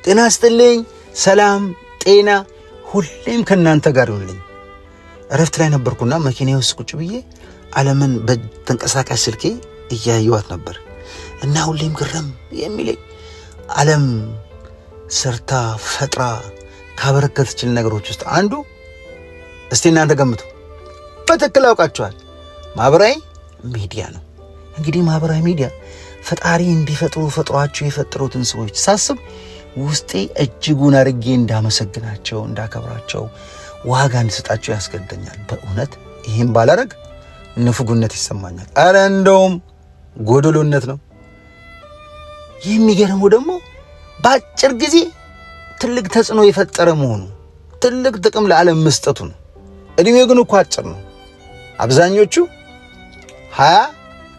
ጤና ይስጥልኝ። ሰላም ጤና ሁሌም ከእናንተ ጋር ይሁንልኝ። እረፍት ላይ ነበርኩና መኪናዬ ውስጥ ቁጭ ብዬ ዓለምን በተንቀሳቃሽ ስልኬ እያየዋት ነበር እና ሁሌም ግርም የሚለኝ ዓለም ሰርታ ፈጥራ ካበረከተችልን ነገሮች ውስጥ አንዱ፣ እስቲ እናንተ ገምቱ። በትክክል አውቃችኋል፣ ማህበራዊ ሚዲያ ነው። እንግዲህ ማህበራዊ ሚዲያ ፈጣሪ እንዲፈጥሩ ፈጥሯቸው የፈጠሩትን ሰዎች ሳስብ ውስጤ እጅጉን አድርጌ እንዳመሰግናቸው፣ እንዳከብራቸው፣ ዋጋ እንድሰጣቸው ያስገድደኛል። በእውነት ይህም ባላረግ ንፉግነት ይሰማኛል። ኧረ እንደውም ጎደሎነት ነው። የሚገርመው ደግሞ በአጭር ጊዜ ትልቅ ተጽዕኖ የፈጠረ መሆኑ፣ ትልቅ ጥቅም ለዓለም መስጠቱ ነው። እድሜው ግን እኮ አጭር ነው። አብዛኞቹ 20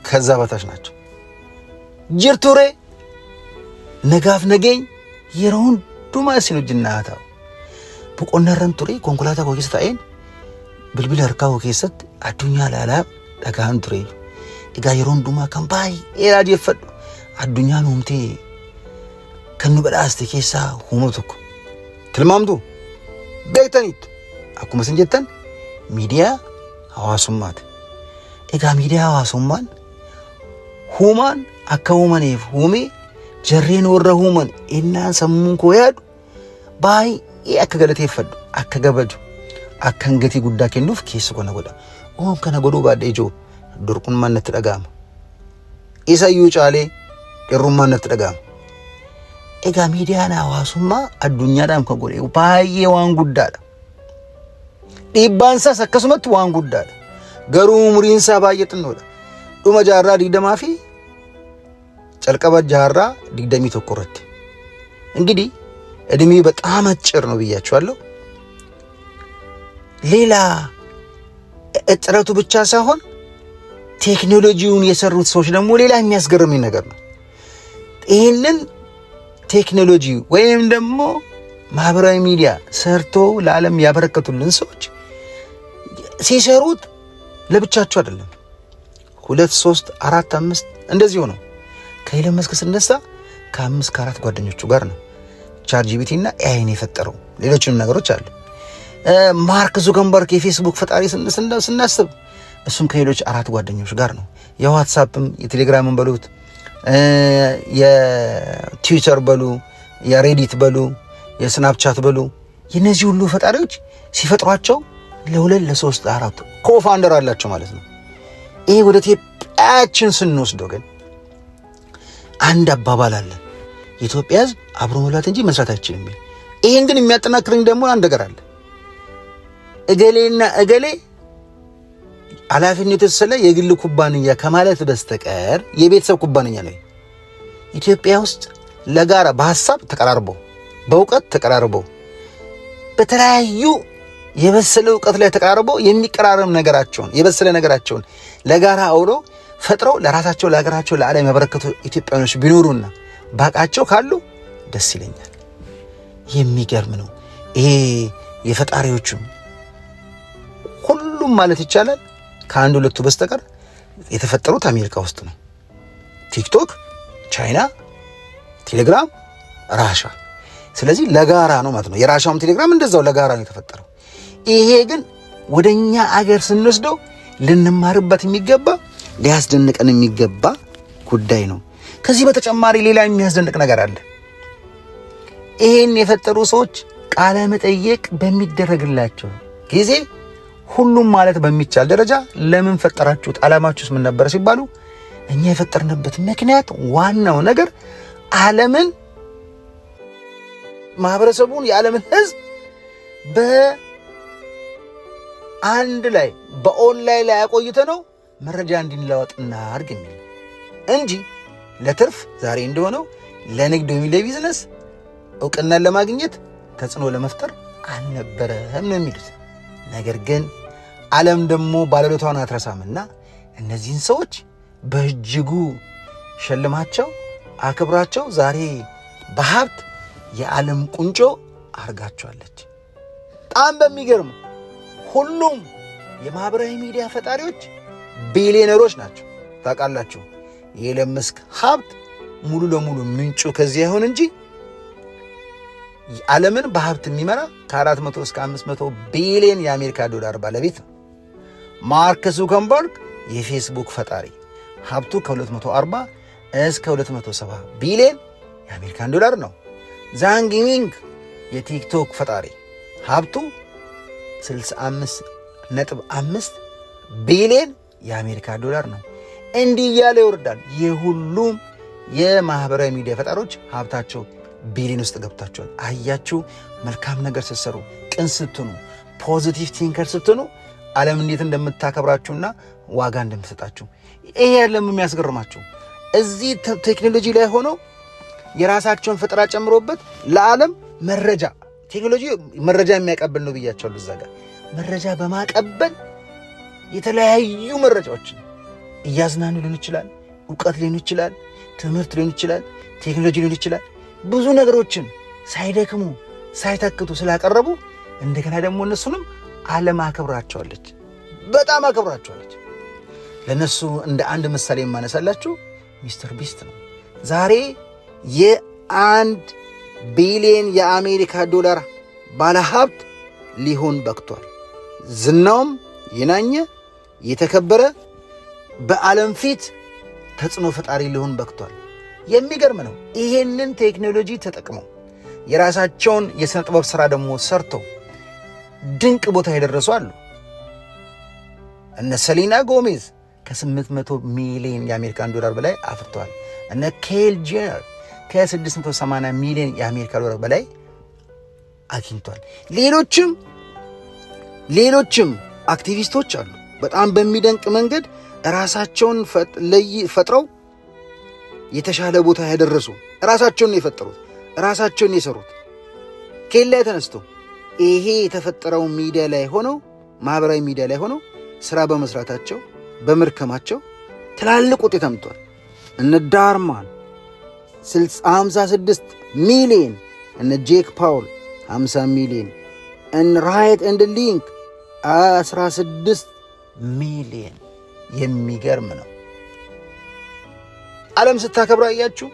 ከዛ በታች ናቸው። Jirtu ree, nagaaf nageenya yeroo hundumaa isin wajjin haa ta'u. Boqonnaarran ture, konkolaataa koo keessa taa'een bilbila harkaa koo keessatti addunyaa ilaalaa dhagaan ture. Egaa yeroo hundumaa kan baay'ee raajeffadhu, addunyaan uumtee kan nu badhaaste keessaa uumama tokko. Tilmaamtu beektaniittu, akkuma isin jettan, miidiyaa hawaasummaati. Egaa miidiyaa hawaasummaan huumaan akka uumaniif uumee jarreen warra uuman innaan sammuun koo yaadu baay'ee akka galateeffadhu, akka gabaju, akka gatii guddaa kennuuf keessa kana godha. Oon kana godhuu baadhee ijoo dorqummaan natti dhaga'ama. Isa iyyuu caalee dhirrummaan natti dhaga'ama. Egaa miidiyaan hawaasummaa addunyaadhaan kan godhe baay'ee waan guddaadha. Dhiibbaan isaas akkasumatti waan guddaadha. Garuu umuriin isaa baay'ee xinnoodha. Dhuma jaarraa 20 fi calqaba jaarraa 21 irratti። እንግዲህ እድሜ በጣም አጭር ነው ብያቸዋለሁ። ሌላ እጥረቱ ብቻ ሳይሆን ቴክኖሎጂውን የሰሩት ሰዎች ደግሞ ሌላ የሚያስገርመኝ ነገር ነው። ይህንን ቴክኖሎጂ ወይም ደግሞ ማህበራዊ ሚዲያ ሰርቶ ለዓለም ያበረከቱልን ሰዎች ሲሰሩት ለብቻቸው አይደለም። ሁለት፣ ሶስት፣ አራት፣ አምስት እንደዚህ ሆነው፣ ከኢሎን መስክ ስነሳ ከአምስት ከአራት ጓደኞቹ ጋር ነው ChatGPT እና AI ን የፈጠረው። ሌሎችንም ነገሮች አሉ። ማርክ ዙከርበርግ የፌስቡክ ፈጣሪ ስናስብ እሱም ከሌሎች አራት ጓደኞች ጋር ነው። የዋትሳፕም የቴሌግራምን በሉት፣ የትዊተር በሉ፣ የሬዲት በሉ፣ የስናፕቻት በሉ፣ የእነዚህ ሁሉ ፈጣሪዎች ሲፈጥሯቸው ለሁለት፣ ለሶስት፣ አራት co-founder አላቸው ማለት ነው። ይሄ ወደ ኢትዮጵያችን ስንወስደው ግን አንድ አባባል አለ። የኢትዮጵያ ሕዝብ አብሮ መብላት እንጂ መስራት አይችልም የሚል። ይሄን ግን የሚያጠናክረኝ ደግሞ አንድ ነገር አለ። እገሌና እገሌ ኃላፊነት የተወሰነ የግል ኩባንያ ከማለት በስተቀር የቤተሰብ ኩባንያ ነው። ኢትዮጵያ ውስጥ ለጋራ በሀሳብ ተቀራርበው፣ በእውቀት ተቀራርበው፣ በተለያዩ የበሰለ እውቀት ላይ ተቀራርበው የሚቀራረብ ነገራቸውን፣ የበሰለ ነገራቸውን ለጋራ አውሎ ፈጥረው ለራሳቸው፣ ለሀገራቸው፣ ለዓለም ያበረከቱ ኢትዮጵያኖች ቢኖሩና ባቃቸው ካሉ ደስ ይለኛል። የሚገርም ነው። ይሄ የፈጣሪዎቹም ሁሉም ማለት ይቻላል ከአንድ ሁለቱ በስተቀር የተፈጠሩት አሜሪካ ውስጥ ነው። ቲክቶክ ቻይና፣ ቴሌግራም ራሻ። ስለዚህ ለጋራ ነው ማለት ነው። የራሻውም ቴሌግራም እንደዛው ለጋራ ነው የተፈጠረው። ይሄ ግን ወደኛ አገር ስንወስደው ልንማርበት የሚገባ፣ ሊያስደንቀን የሚገባ ጉዳይ ነው። ከዚህ በተጨማሪ ሌላ የሚያስደንቅ ነገር አለ። ይሄን የፈጠሩ ሰዎች ቃለ መጠየቅ በሚደረግላቸው ጊዜ ሁሉም ማለት በሚቻል ደረጃ ለምን ፈጠራችሁት፣ ዓላማችሁስ ምን ነበር ሲባሉ እኛ የፈጠርንበት ምክንያት ዋናው ነገር ዓለምን፣ ማህበረሰቡን፣ የዓለምን ሕዝብ በአንድ ላይ በኦንላይን ላይ አቆይተ ነው መረጃ እንዲለዋወጥ እናድርግ የሚል እንጂ ለትርፍ፣ ዛሬ እንደሆነው ለንግድ ወይም ለቢዝነስ፣ እውቅናን ለማግኘት፣ ተጽዕኖ ለመፍጠር አልነበረም ነው የሚሉት። ነገር ግን ዓለም ደግሞ ባለውለታዋን አትረሳምና እነዚህን ሰዎች በእጅጉ ሸልማቸው፣ አክብራቸው ዛሬ በሀብት የዓለም ቁንጮ አርጋቸዋለች። በጣም በሚገርም ሁሉም የማህበራዊ ሚዲያ ፈጣሪዎች ቢሊዮነሮች ናቸው። ታውቃላችሁ፣ የኢሎን መስክ ሀብት ሙሉ ለሙሉ ምንጩ ከዚያ ይሁን እንጂ ዓለምን በሀብት የሚመራ ከ400 እስከ 500 ቢሊዮን የአሜሪካ ዶላር ባለቤት ነው። ማርክ ዙከርበርግ የፌስቡክ ፈጣሪ ሀብቱ ከ240 እስከ 270 ቢሊዮን የአሜሪካን ዶላር ነው። ዛንግ ሚንግ የቲክቶክ ፈጣሪ ሀብቱ 65.5 ቢሊዮን የአሜሪካ ዶላር ነው። እንዲህ እያለ ይወርዳል። የሁሉም የማህበራዊ ሚዲያ ፈጣሪዎች ሀብታቸው ቢሊዮን ውስጥ ገብታቸዋል። አያችሁ፣ መልካም ነገር ስትሰሩ፣ ቅን ስትሆኑ፣ positive thinker ስትሆኑ ዓለም እንዴት እንደምታከብራችሁና ዋጋ እንደምትሰጣችሁ። ይሄ ያለም የሚያስገርማችሁ እዚህ ቴክኖሎጂ ላይ ሆነው የራሳቸውን ፈጠራ ጨምሮበት ለዓለም መረጃ፣ ቴክኖሎጂ መረጃ የሚያቀብል ነው ብያቸዋለሁ። እዛ ጋር መረጃ በማቀበል የተለያዩ መረጃዎችን እያዝናኑ ሊሆን ይችላል፣ እውቀት ሊሆን ይችላል፣ ትምህርት ሊሆን ይችላል፣ ቴክኖሎጂ ሊሆን ይችላል። ብዙ ነገሮችን ሳይደክሙ ሳይታክቱ ስላቀረቡ እንደገና ደግሞ እነሱንም ዓለም አክብራቸዋለች፣ በጣም አክብራቸዋለች። ለእነሱ እንደ አንድ ምሳሌ የማነሳላችሁ ሚስተር ቢስት ነው። ዛሬ የ1 ቢሊዮን የአሜሪካ ዶላር ባለሀብት ሊሆን በቅቷል። ዝናውም የናኘ የተከበረ በዓለም ፊት ተጽዕኖ ፈጣሪ ሊሆን በቅቷል። የሚገርም ነው። ይሄንን ቴክኖሎጂ ተጠቅመው የራሳቸውን የሥነ ጥበብ ሥራ ደግሞ ሰርተው ድንቅ ቦታ የደረሱ አሉ። እነ ሰሊና ጎሜዝ ከ800 ሚሊዮን የአሜሪካን ዶላር በላይ አፍርተዋል። እነ ኬል ጄነር ከ680 ሚሊዮን የአሜሪካ ዶላር በላይ አግኝቷል። ሌሎችም ሌሎችም አክቲቪስቶች አሉ። በጣም በሚደንቅ መንገድ ራሳቸውን ፈጥረው የተሻለ ቦታ ያደረሱ፣ ራሳቸውን የፈጠሩት፣ ራሳቸውን የሰሩት፣ ከየት ላይ ተነስቶ ይሄ የተፈጠረው ሚዲያ ላይ ሆነው፣ ማህበራዊ ሚዲያ ላይ ሆነው ስራ በመስራታቸው በመድከማቸው ትላልቅ ውጤት አምጥቷል። እነ ዳርማን 56 ሚሊዮን፣ እነ ጄክ ፓውል 50 ሚሊዮን፣ እነ ራይት ኤንድ ሊንክ 16 ሚሊዮን። የሚገርም ነው። ዓለም ስታከብር አያችሁ።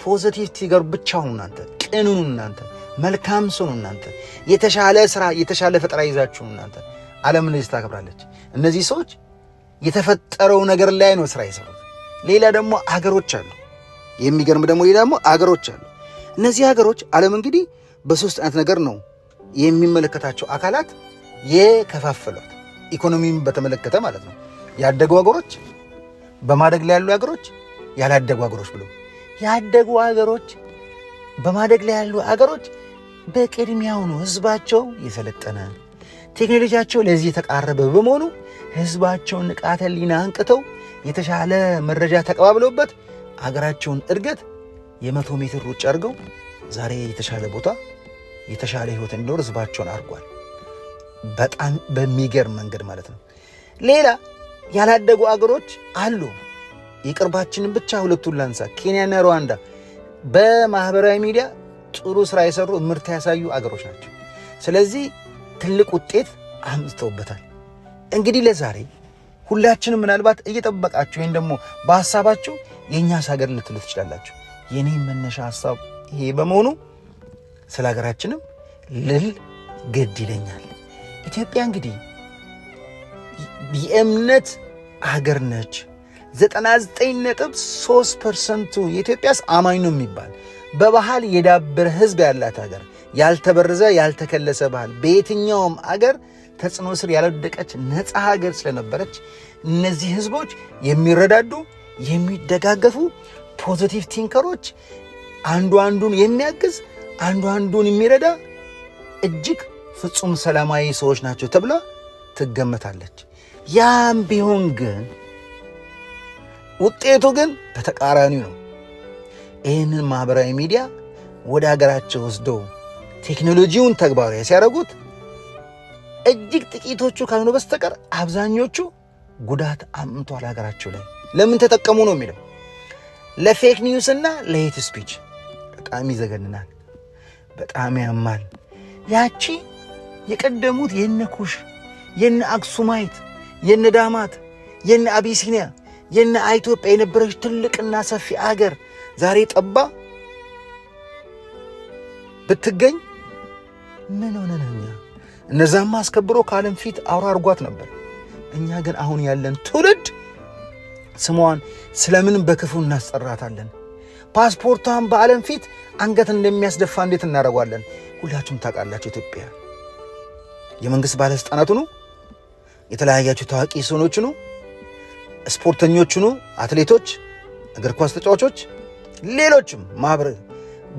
Positive thinker ብቻ ሁኑ እናንተ፣ ቅን ሁኑ እናንተ፣ መልካም ሰው እናንተ፣ የተሻለ ስራ የተሻለ ፈጠራ ይዛችሁ እናንተ። ዓለም እንደዚህ ታከብራለች። እነዚህ ሰዎች የተፈጠረው ነገር ላይ ነው ስራ የሰሩት። ሌላ ደግሞ አገሮች አሉ። የሚገርም ደግሞ ሌላ ደግሞ አገሮች አሉ። እነዚህ ሀገሮች ዓለም እንግዲህ በሶስት አይነት ነገር ነው የሚመለከታቸው አካላት የከፋፈሏት። ኢኮኖሚን በተመለከተ ማለት ነው። ያደጉ ሀገሮች፣ በማደግ ላይ ያሉ ሀገሮች፣ ያላደጉ ሀገሮች ብሎ። ያደጉ ሀገሮች፣ በማደግ ላይ ያሉ ሀገሮች በቅድሚያውኑ ህዝባቸው የሰለጠነ፣ ቴክኖሎጂያቸው ለዚህ የተቃረበ በመሆኑ ህዝባቸውን ንቃተ ህሊና አንቅተው የተሻለ መረጃ ተቀባብለውበት አገራቸውን እድገት የ100 ሜትር ሩጫ አድርገው ዛሬ የተሻለ ቦታ የተሻለ ህይወት እንዲኖር ህዝባቸውን አድርጓል። በጣም በሚገርም መንገድ ማለት ነው። ሌላ ያላደጉ አገሮች አሉ። የቅርባችንን ብቻ ሁለቱን ላንሳ። ኬንያና ሩዋንዳ በማህበራዊ ሚዲያ ጥሩ ስራ የሰሩ፣ ምርት ያሳዩ አገሮች ናቸው። ስለዚህ ትልቅ ውጤት አምጥተውበታል። እንግዲህ ለዛሬ ሁላችንም ምናልባት እየጠበቃችሁ ወይም ደግሞ በሀሳባችሁ የእኛስ ሀገር ልትሉ ትችላላችሁ። የኔ መነሻ ሀሳብ ይሄ በመሆኑ ስለ ሀገራችንም ልል ግድ ይለኛል። ኢትዮጵያ እንግዲህ የእምነት ሀገር ነች። 99.3% ኡ የኢትዮጵያስ አማኝ ነው የሚባል በባህል የዳበረ ህዝብ ያላት ሀገር፣ ያልተበረዘ ያልተከለሰ ባህል፣ በየትኛውም አገር ተጽዕኖ ስር ያልወደቀች ነፃ ሀገር ስለነበረች እነዚህ ህዝቦች የሚረዳዱ፣ የሚደጋገፉ፣ positive thinker ኦች፣ አንዱ አንዱን የሚያግዝ፣ አንዱ አንዱን የሚረዳ፣ እጅግ ፍጹም ሰላማዊ ሰዎች ናቸው ተብላ ትገመታለች። ያም ቢሆን ግን ውጤቱ ግን በተቃራኒው ነው። ይህንን ማህበራዊ ሚዲያ ወደ ሀገራቸው ወስደው ቴክኖሎጂውን ተግባራዊ ሲያደርጉት እጅግ ጥቂቶቹ ካልሆኑ በስተቀር አብዛኞቹ ጉዳት አምጥቷል ሀገራቸው ላይ። ለምን ተጠቀሙ ነው የሚለው፣ ለ fake news እና ለ hate speech። በጣም ይዘገንናል፣ በጣም ያማል። ያቺ የቀደሙት የነ ኩሽ፣ የነ አክሱማይት፣ የነ ዳማት፣ የነ አቢሲኒያ፣ የነ ኢትዮጵያ የነበረች ትልቅና ሰፊ አገር ዛሬ ጠባ። ብትገኝ ምን ሆነን እኛ? እነዛማ አስከብሮ ከዓለም ፊት አውራ አርጓት ነበር። እኛ ግን አሁን ያለን ትውልድ ስሟን ስለምን በክፉ እናስጠራታለን? ፓስፖርቷን በዓለም ፊት አንገት እንደሚያስደፋ እንዴት እናደርጓለን? ሁላችሁም ታውቃላችሁ። ኢትዮጵያ የመንግስት ባለስልጣናት ሁኑ፣ የተለያያችሁ ታዋቂ ሰዎች ሁኑ፣ ስፖርተኞች ሁኑ፣ አትሌቶች፣ እግር ኳስ ተጫዋቾች፣ ሌሎችም ማህበር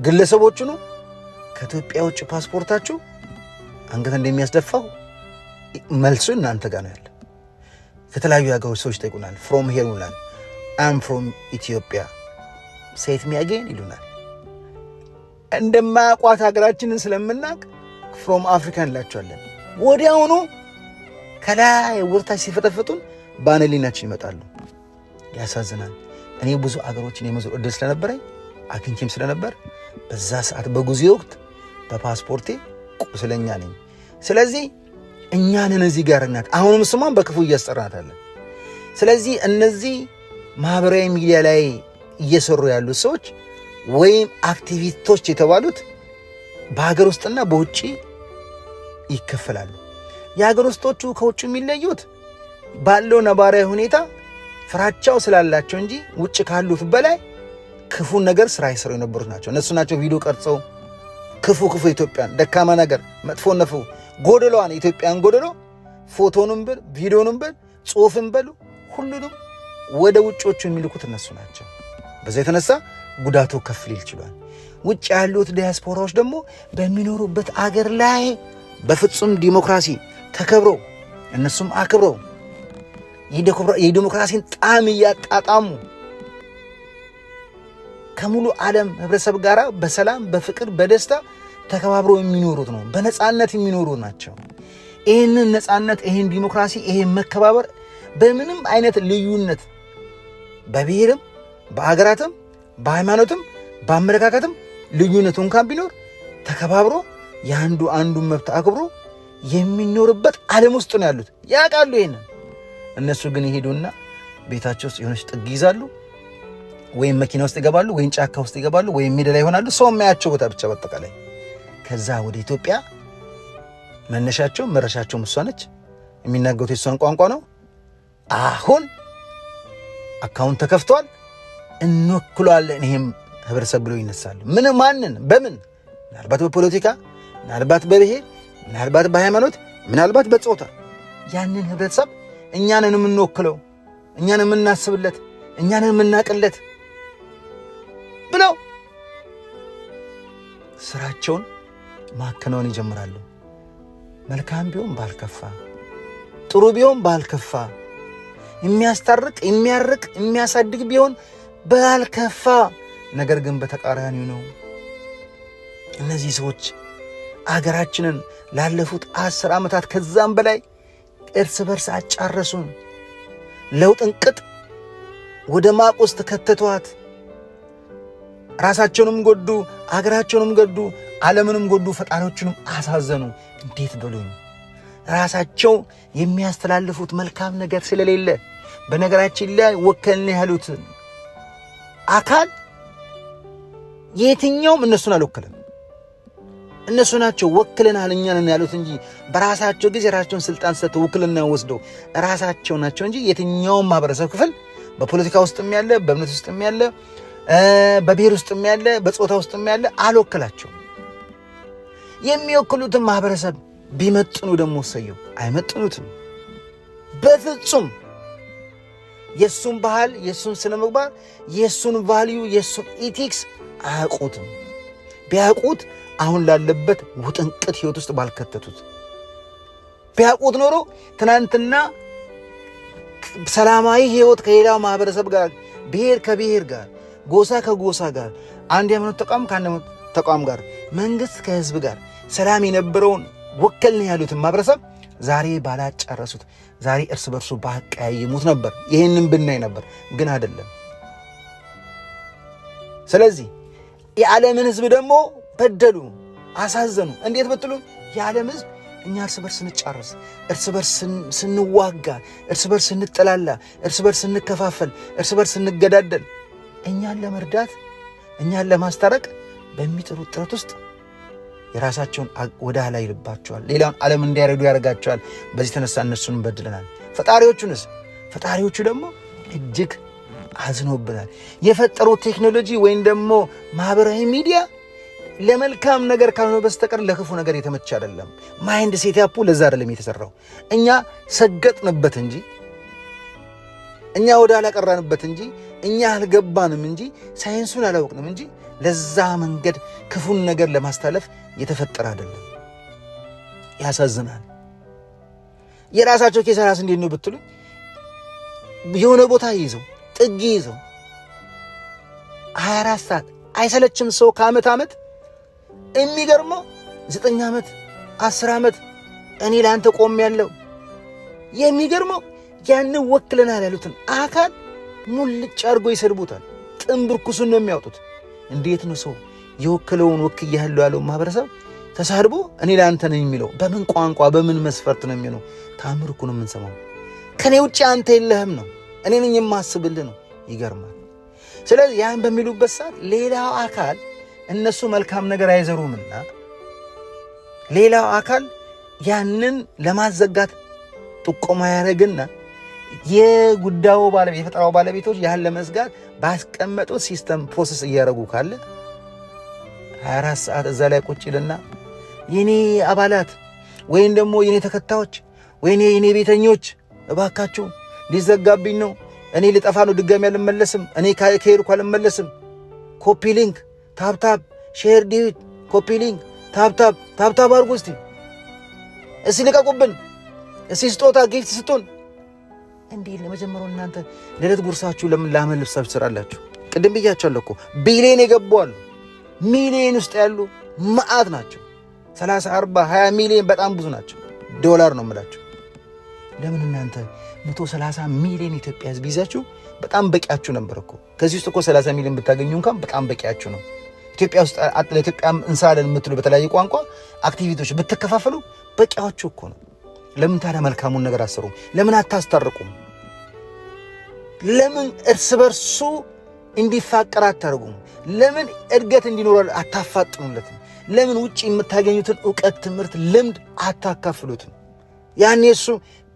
ግለሰቦች ሁኑ፣ ከኢትዮጵያ ውጭ ፓስፖርታችሁ አንገት እንደሚያስደፋው መልሱ እናንተ ጋር ነው ያለ። ከተለያዩ ሀገሮች ሰዎች ይጠይቁናል። From here ይሉናል። I'm from Ethiopia, say it me again ይሉናል። እንደማያውቋት ሀገራችንን ስለምናውቅ from Africa እንላቸዋለን። ወዲያውኑ ከላይ ወደታች ሲፈጠፍጡን በአይነ ይመጣሉ። ያሳዝናል። እኔ ብዙ አገሮችን የመዞር እድል ስለነበረኝ አግኝቼም ስለነበር በዛ ሰዓት በጉዞ ወቅት በፓስፖርቴ ቁስለኛ ነኝ። ስለዚህ እኛንን እዚህ ጋር ናት። አሁንም ስሟን በክፉ እያስጠራታለን። ስለዚህ እነዚህ ማህበራዊ ሚዲያ ላይ እየሰሩ ያሉት ሰዎች ወይም አክቲቪስቶች የተባሉት በሀገር ውስጥና በውጭ ይከፈላሉ። የሀገር ውስጦቹ ከውጭ የሚለዩት ባለው ነባራዊ ሁኔታ ፍራቻው ስላላቸው እንጂ ውጭ ካሉት በላይ ክፉን ነገር ስራ ይሰሩ የነበሩት ናቸው። እነሱ ናቸው ቪዲዮ ቀርጸው ክፉ ክፉ ኢትዮጵያን ደካማ ነገር መጥፎ ነፉ ጎደሏን ኢትዮጵያን ጎደሎ ፎቶንም በል ቪዲዮንም በል ጽሁፍን በሉ ሁሉንም ወደ ውጮቹ የሚልኩት እነሱ ናቸው። በዛ የተነሳ ጉዳቱ ከፍ ሊል ችሏል። ውጭ ያሉት ዲያስፖራዎች ደግሞ በሚኖሩበት አገር ላይ በፍጹም ዲሞክራሲ ተከብሮ እነሱም አክብረው የዲሞክራሲን ጣዕም እያጣጣሙ ከሙሉ ዓለም ህብረተሰብ ጋር በሰላም በፍቅር በደስታ ተከባብረው የሚኖሩት ነው። በነፃነት የሚኖሩ ናቸው። ይህንን ነፃነት፣ ይህን ዲሞክራሲ፣ ይህን መከባበር በምንም አይነት ልዩነት በብሔርም በሀገራትም በሃይማኖትም በአመለካከትም ልዩነቱ እንኳን ቢኖር ተከባብሮ የአንዱ አንዱን መብት አክብሮ የሚኖርበት ዓለም ውስጥ ነው ያሉት። ያውቃሉ ይሄንን። እነሱ ግን ይሄዱና ቤታቸው ውስጥ የሆነች ጥግ ይዛሉ፣ ወይም መኪና ውስጥ ይገባሉ፣ ወይም ጫካ ውስጥ ይገባሉ፣ ወይም ሜዳ ላይ ይሆናሉ። ሰው የማያቸው ቦታ ብቻ በአጠቃላይ። ከዛ ወደ ኢትዮጵያ መነሻቸው መረሻቸው እሷ ነች። የሚናገሩት የእሷን ቋንቋ ነው። አሁን account ተከፍቷል፣ እንወክሏለን ይሄም ህብረተሰብ ብሎ ይነሳሉ። ምን ማንን በምን ምናልባት በፖለቲካ፣ ምናልባት በብሔር፣ ምናልባት በሃይማኖት፣ ምናልባት በጾታ ያንን ህብረተሰብ እኛንን የምንወክለው፣ እኛን የምናስብለት፣ እኛንን የምናቅለት ብለው ስራቸውን ማከናወን ይጀምራሉ። መልካም ቢሆን ባልከፋ፣ ጥሩ ቢሆን ባልከፋ፣ የሚያስታርቅ የሚያርቅ የሚያሳድግ ቢሆን ባልከፋ። ነገር ግን በተቃራኒው ነው። እነዚህ ሰዎች አገራችንን ላለፉት 10 ዓመታት ከዛም በላይ እርስ በርስ አጫረሱን። ለውጥን ቅጥ ወደ ማቅ ውስጥ ከተቷት። ራሳቸውንም ጎዱ፣ አገራቸውንም ጎዱ፣ ዓለምንም ጎዱ፣ ፈጣሪዎቹንም አሳዘኑ። እንዴት በሉኝ። ራሳቸው የሚያስተላልፉት መልካም ነገር ስለሌለ በነገራችን ላይ ወከልን ያሉትን አካል የትኛውም እነሱን አልወከለም። እነሱ ናቸው ወክለናል እኛን ያሉት እንጂ በራሳቸው ጊዜ ራሳቸውን ስልጣን ሰጥተው ውክልና ወስደው ራሳቸው ናቸው እንጂ የትኛውም ማህበረሰብ ክፍል በፖለቲካ ውስጥም ያለ፣ በእምነት ውስጥም ያለ፣ በብሔር ውስጥም ያለ፣ በጾታ ውስጥም ያለ አልወክላቸውም። የሚወክሉትን ማህበረሰብ ቢመጥኑ ደግሞ ሰየው፣ አይመጥኑትም በፍጹም። የእሱን ባህል፣ የእሱን ስነ ምግባር፣ የእሱን value፣ የእሱን ethics አያውቁትም። ቢያውቁት አሁን ላለበት ውጥንቅጥ ህይወት ውስጥ ባልከተቱት። ቢያውቁት ኖሮ ትናንትና ሰላማዊ ህይወት ከሌላው ማህበረሰብ ጋር፣ ብሔር ከብሔር ጋር፣ ጎሳ ከጎሳ ጋር፣ አንድ የሃይማኖት ተቋም ከአንድ ሃይማኖት ተቋም ጋር፣ መንግስት ከህዝብ ጋር ሰላም የነበረውን ወከልን ያሉትን ማህበረሰብ ዛሬ ባላጨረሱት፣ ዛሬ እርስ በርሱ ባቀያየሙት ነበር። ይህንን ብናይ ነበር፣ ግን አይደለም። ስለዚህ የዓለምን ህዝብ ደግሞ በደሉ፣ አሳዘኑ። እንዴት ብትሉ የዓለም ህዝብ እኛ እርስ በርስ ስንጫረስ፣ እርስ በርስ ስንዋጋ፣ እርስ በርስ ስንጠላላ፣ እርስ በርስ ስንከፋፈል፣ እርስ በርስ ስንገዳደል እኛን ለመርዳት እኛን ለማስታረቅ በሚጥሩት ጥረት ውስጥ የራሳቸውን ወደ ኋላ ይልባቸዋል። ሌላውን ዓለም እንዲያረዱ ያደርጋቸዋል። በዚህ ተነሳ እነሱን በድለናል። ፈጣሪዎቹንስ? ፈጣሪዎቹ ደግሞ እጅግ አዝኖብናል። የፈጠሩት ቴክኖሎጂ ወይም ደግሞ ማህበራዊ ሚዲያ ለመልካም ነገር ካልሆነ በስተቀር ለክፉ ነገር የተመቸ አይደለም። Mind setup ኡ ለዛ አይደለም የተሰራው። እኛ ሰገጥንበት እንጂ፣ እኛ ወደ ኋላ ቀራንበት እንጂ፣ እኛ አልገባንም እንጂ፣ ሳይንሱን አላወቅንም እንጂ ለዛ መንገድ ክፉን ነገር ለማስተላለፍ የተፈጠረ አይደለም። ያሳዝናል። የራሳቸው ኪሳራስ እንዴት ነው ብትሉኝ፣ የሆነ ቦታ ይዘው፣ ጥግ ይዘው 24 ሰዓት አይሰለችም ሰው ከዓመት ዓመት። የሚገርመው 9 ዓመት፣ 10 ዓመት እኔ ለአንተ ቆም ያለው። የሚገርመው ያንን ወክለናል ያሉትን አካል ሙልጭ አድርጎ ይሰድቡታል። ጥንብርኩሱን ነው የሚያወጡት። እንዴት ነው ሰው የወከለውን፣ ወክያለሁ ያለውን ማህበረሰብ ተሳድቦ እኔ ለአንተ ነኝ የሚለው? በምን ቋንቋ፣ በምን መስፈርት ነው የሚሆነው? ታምር እኮ ነው የምንሰማው። ከኔ ውጭ አንተ የለህም ነው፣ እኔ ነኝ የማስብልህ ነው። ይገርማል። ስለዚህ ያን በሚሉበት ሰዓት ሌላው አካል፣ እነሱ መልካም ነገር አይዘሩምና፣ ሌላው አካል ያንን ለማዘጋት ጥቆማ ያደረግና የጉዳዩ ባለቤት፣ የፈጠራው ባለቤቶች ያን ለመዝጋት ባስቀመጡት system process እያደረጉ ካለ 24 ሰዓት እዛ ላይ ቁጭ ይልና የኔ አባላት ወይም ደግሞ የኔ ተከታዮች ወይኔ የኔ ቤተኞች፣ እባካችሁ ሊዘጋብኝ ነው፣ እኔ ልጠፋ ነው፣ ድጋሚ አልመለስም፣ እኔ ከሄድኩ አልመለስም። Copy link፣ tap tap፣ share፣ duet፣ copy link፣ tap tap፣ tap tap አድርጉ፣ እስቲ እስቲ ልቀቁብን፣ እስቲ ስጦታ gift ስጡን። እንዴ፣ ለመጀመሪያው እናንተ ለዕለት ጉርሳችሁ ለምን ላመን ልብሳችሁ ትሰራላችሁ? ቅድም ብያቸዋለሁ እኮ፣ ቢሊዮን የገቡ አሉ። ሚሊዮን ውስጥ ያሉ መዓት ናቸው። 30፣ 40፣ 20 ሚሊዮን በጣም ብዙ ናቸው። ዶላር ነው የምላቸው። ለምን እናንተ 130 ሚሊዮን ኢትዮጵያ ሕዝብ ይዛችሁ በጣም በቂያችሁ ነበር እኮ። ከዚህ ውስጥ እኮ 30 ሚሊዮን ብታገኙ እንኳን በጣም በቂያችሁ ነው። ኢትዮጵያ ውስጥ ለኢትዮጵያ እንሰራለን የምትሉ በተለያየ ቋንቋ አክቲቪቲዎች ብትከፋፈሉ በቂያችሁ እኮ ነው። ለምን ታዲያ መልካሙን ነገር አሰሩም? ለምን አታስታርቁም? ለምን እርስ በርሱ እንዲፋቀር አታደርጉም? ለምን እድገት እንዲኖር አታፋጥኑለትም? ለምን ውጭ የምታገኙትን እውቀት፣ ትምህርት፣ ልምድ አታካፍሉትም? ያኔ እሱ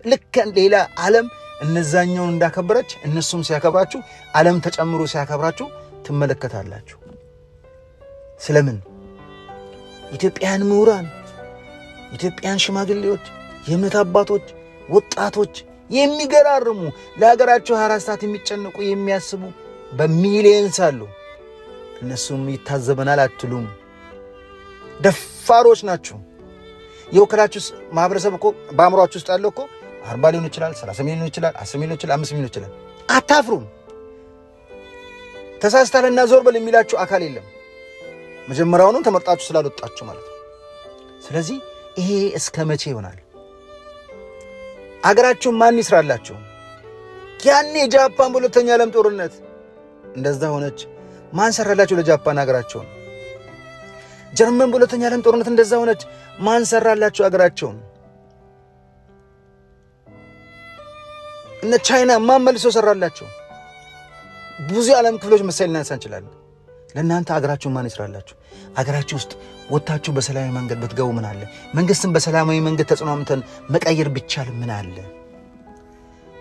ልክ ሌላ ዓለም እነዛኛውን እንዳከበረች እነሱም ሲያከብራችሁ፣ ዓለም ተጨምሮ ሲያከብራችሁ ትመለከታላችሁ። ስለምን ኢትዮጵያን ምሁራን፣ ኢትዮጵያን ሽማግሌዎች፣ የእምነት አባቶች፣ ወጣቶች፣ የሚገራርሙ ለሀገራቸው 24 ሰዓት የሚጨነቁ፣ የሚያስቡ በ millions አሉ። እነሱም ይታዘበናል አትሉም። ደፋሮች ናችሁ። የወከላችሁ ማህበረሰብ እኮ በአእምሯችሁ ውስጥ ያለው እኮ 40 ሊሆን ይችላል፣ 30 ሚሊዮን ሊሆን ይችላል፣ 10 ሚሊዮን ይችላል፣ 5 ሚሊዮን ይችላል። አታፍሩም። ተሳስታልና ዞር በል የሚላችሁ አካል የለም። መጀመሪያውንም ተመርጣችሁ ስላልወጣችሁ ማለት ነው። ስለዚህ ይሄ እስከ መቼ ይሆናል? አገራችሁን ማን ይስራላችሁ? ያኔ ጃፓን በሁለተኛ ዓለም ጦርነት እንደዛ ሆነች። ማን ሰራላችሁ ለጃፓን ሀገራቸውን? ጀርመን በሁለተኛ ዓለም ጦርነት እንደዛ ሆነች። ማን ሰራላችሁ አገራቸውን? እነ ቻይና ማን መልሶ ሰራላቸው? ብዙ የዓለም ክፍሎች ምሳሌ ልናነሳ እንችላለን። ለእናንተ አገራችሁን ማን ይስራላችሁ? አገራችሁ ውስጥ ወጥታችሁ በሰላማዊ መንገድ ብትገቡ ምን አለ? መንግስትን በሰላማዊ መንገድ ተጽዕኖ አምጥተን መቀየር ቢቻል ምን አለ?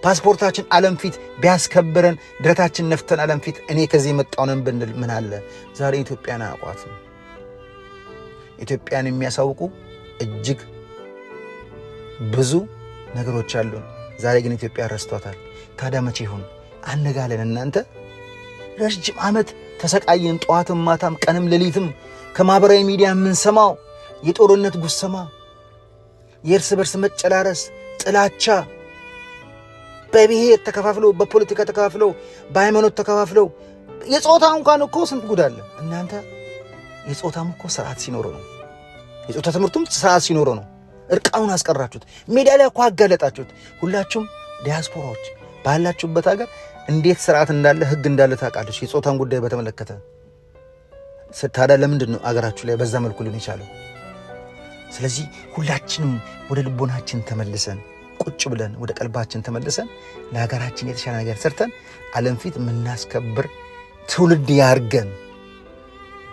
ፓስፖርታችን ዓለም ፊት ቢያስከብረን፣ ደረታችን ነፍተን ዓለም ፊት እኔ ከዚህ የመጣሁ ነኝ ብንል ምን አለ? ዛሬ ኢትዮጵያን አያውቋትም። ኢትዮጵያን የሚያሳውቁ እጅግ ብዙ ነገሮች አሉን። ዛሬ ግን ኢትዮጵያ ረስቷታል። ታዲያ መቼ ይሆን አነጋለን? እናንተ ረጅም ዓመት ተሰቃየን። ጠዋትም ማታም ቀንም ሌሊትም ከማኅበራዊ ሚዲያ የምንሰማው የጦርነት ጉሰማ፣ የእርስ በርስ መጨራረስ፣ ጥላቻ፣ በብሔር ተከፋፍለው፣ በፖለቲካ ተከፋፍለው፣ በሃይማኖት ተከፋፍለው፣ የጾታ እንኳን እኮ ስንት ጉድ አለ እናንተ። የጾታም እኮ ስርዓት ሲኖረው ነው። የጾታ ትምህርቱም ስርዓት ሲኖረው ነው። እርቃኑን አስቀራችሁት። ሜዳ ላይ እኮ አጋለጣችሁት። ሁላችሁም ዲያስፖራዎች ባላችሁበት ሀገር እንዴት ስርዓት እንዳለ፣ ህግ እንዳለ ታውቃለች። የጾታን ጉዳይ በተመለከተ ታዲያ ለምንድን ነው አገራችሁ ላይ በዛ መልኩ ሊሆን የቻለው? ስለዚህ ሁላችንም ወደ ልቦናችን ተመልሰን፣ ቁጭ ብለን ወደ ቀልባችን ተመልሰን ለሀገራችን የተሻለ ነገር ሰርተን ዓለም ፊት የምናስከብር ትውልድ ያርገን።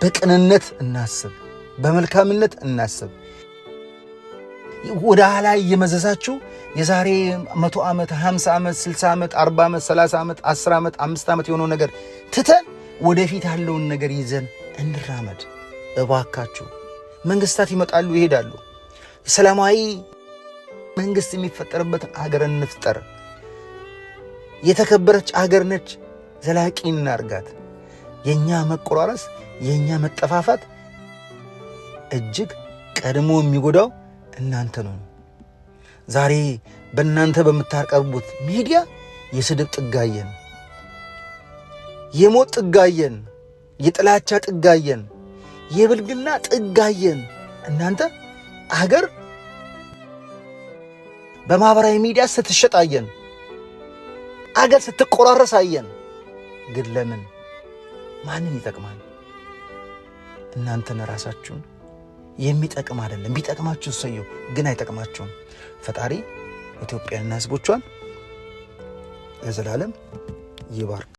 በቅንነት እናስብ። በመልካምነት እናስብ። ወደ ኋላ እየመዘዛችሁ የዛሬ 100 ዓመት፣ 50 ዓመት፣ 60 ዓመት፣ 40 ዓመት፣ 30 ዓመት፣ 10 ዓመት፣ 5 ዓመት የሆነው ነገር ትተን ወደፊት ያለውን ነገር ይዘን እንራመድ። እባካችሁ መንግስታት ይመጣሉ ይሄዳሉ። ሰላማዊ መንግስት የሚፈጠርበትን አገር እንፍጠር። የተከበረች አገር ነች። ዘላቂ እናርጋት። የእኛ መቆራረስ፣ የእኛ መጠፋፋት እጅግ ቀድሞ የሚጎዳው እናንተ ነው። ዛሬ በእናንተ በምታቀርቡት ሚዲያ የስድብ ጥጋየን፣ የሞት ጥጋየን፣ የጥላቻ ጥጋየን፣ የብልግና ጥጋየን። እናንተ አገር በማኅበራዊ ሚዲያ ስትሸጣየን፣ አገር ስትቆራረስ አየን። ግን ለምን? ማንን ይጠቅማል? እናንተን ራሳችሁን የሚጠቅም አይደለም። ቢጠቅማችሁ እሰየው፣ ግን አይጠቅማችሁም። ፈጣሪ ኢትዮጵያንና ሕዝቦቿን ለዘላለም ይባርክ።